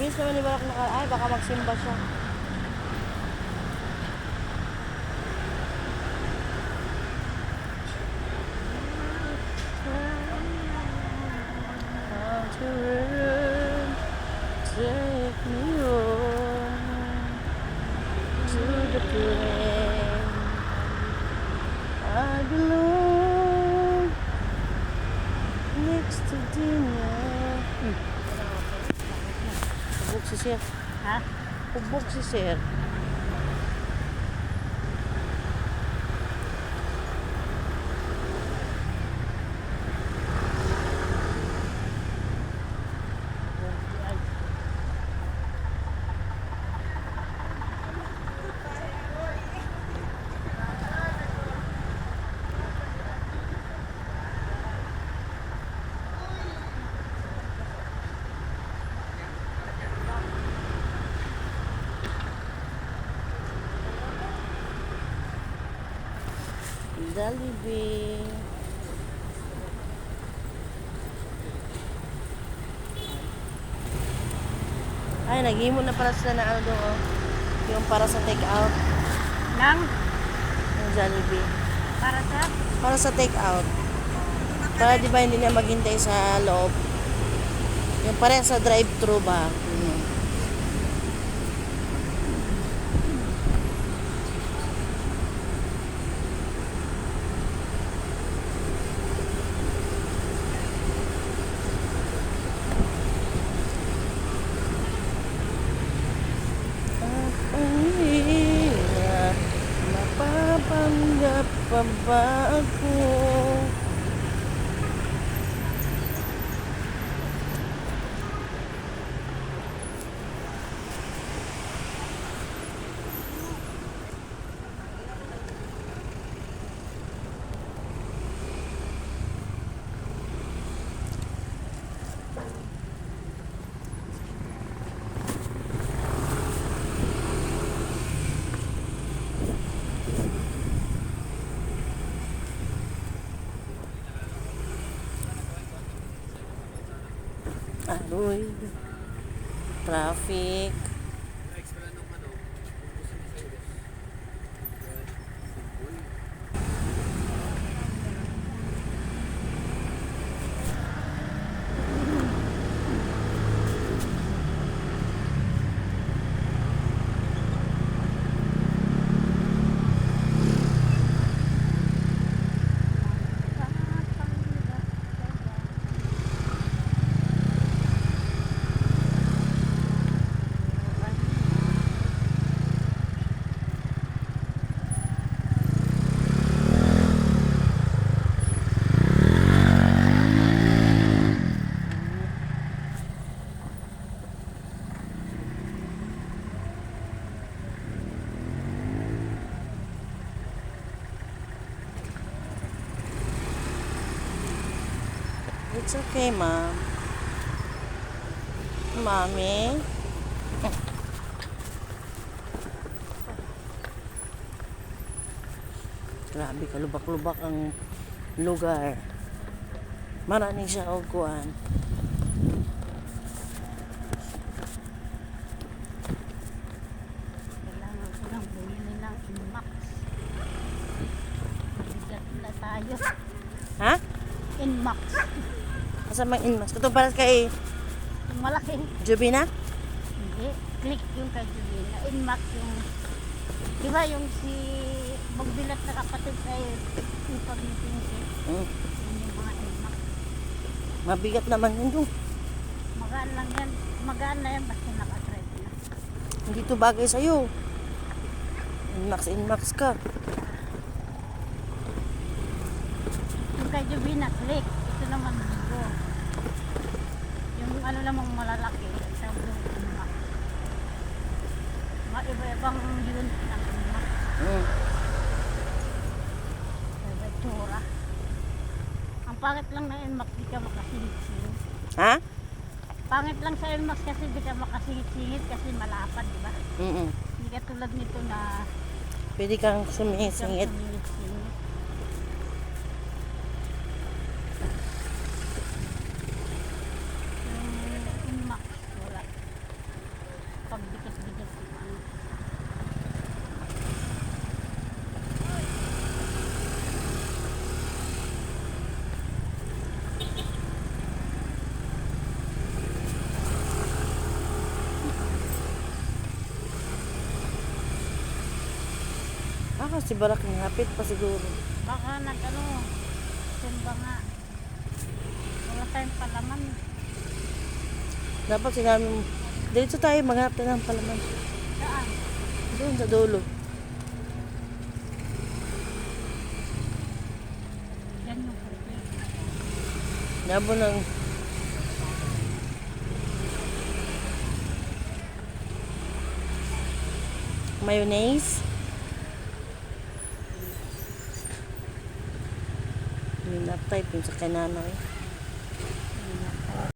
Bilis naman ni Balak ay baka magsimba siya. Take me home to the place I belong next to dinner. Hubog si Sir. Ha? Hubog si Sir. Jollibee. Ay, naghimo na pala sila na ano doon, oh. Yung para sa take out. Nang? Yung Jollibee. Para sa? Para sa take out. Para di ba hindi na maghintay sa loob. Yung pare sa drive-thru ba? Yun. Mapapanggap pa ba ako? Aroy, traffic. It's okay, Mom. Mommy. Grabe, kalubak-lubak ang lugar. Maraming siya og kuan. Kailangan ko lang bumili ng Inmax. Bigat na tayo. Ha? Inmax. Asa mang inmas? Katong para kay Yung malaki. Jubina? Hindi. Click yung kay Juliana. Inmax yung... Diba yung si... Magbilat na kapatid ay ipag ni Pinky. Mm. Yun yung mga Inmax. Mabigat naman yun doon. Magaan lang yan. Magaan na yan basta nakatread na. Hindi to bagay sa'yo. Inmax ka. Yung kay Jubina, click. Ito naman bigo. Yung ano namang malalaki, isang Inmax. Mga iba-ibang unit ng Inmax. Mm. Iba itsura. Ang pangit lang na Inmax, di ka makasingit-singit. Ha? Pangit lang sa Inmax kasi di ka makasingit-singit kasi malapad, di ba? Mm. Hindi ka tulad nito na Pwede kang sumisingit. sumingit-singit. Yung Inmax, wala. Baka si Baraking hapit pa siguro. Baka simba nga. Wala tayong palaman. Dapat sinabi mo, dito tayo maghanap tayo ng palaman. Saan? Doon sa dulo. Yan yung pwede. Dabo ng mayonnaise. Hindi na type yun sa kay nanay.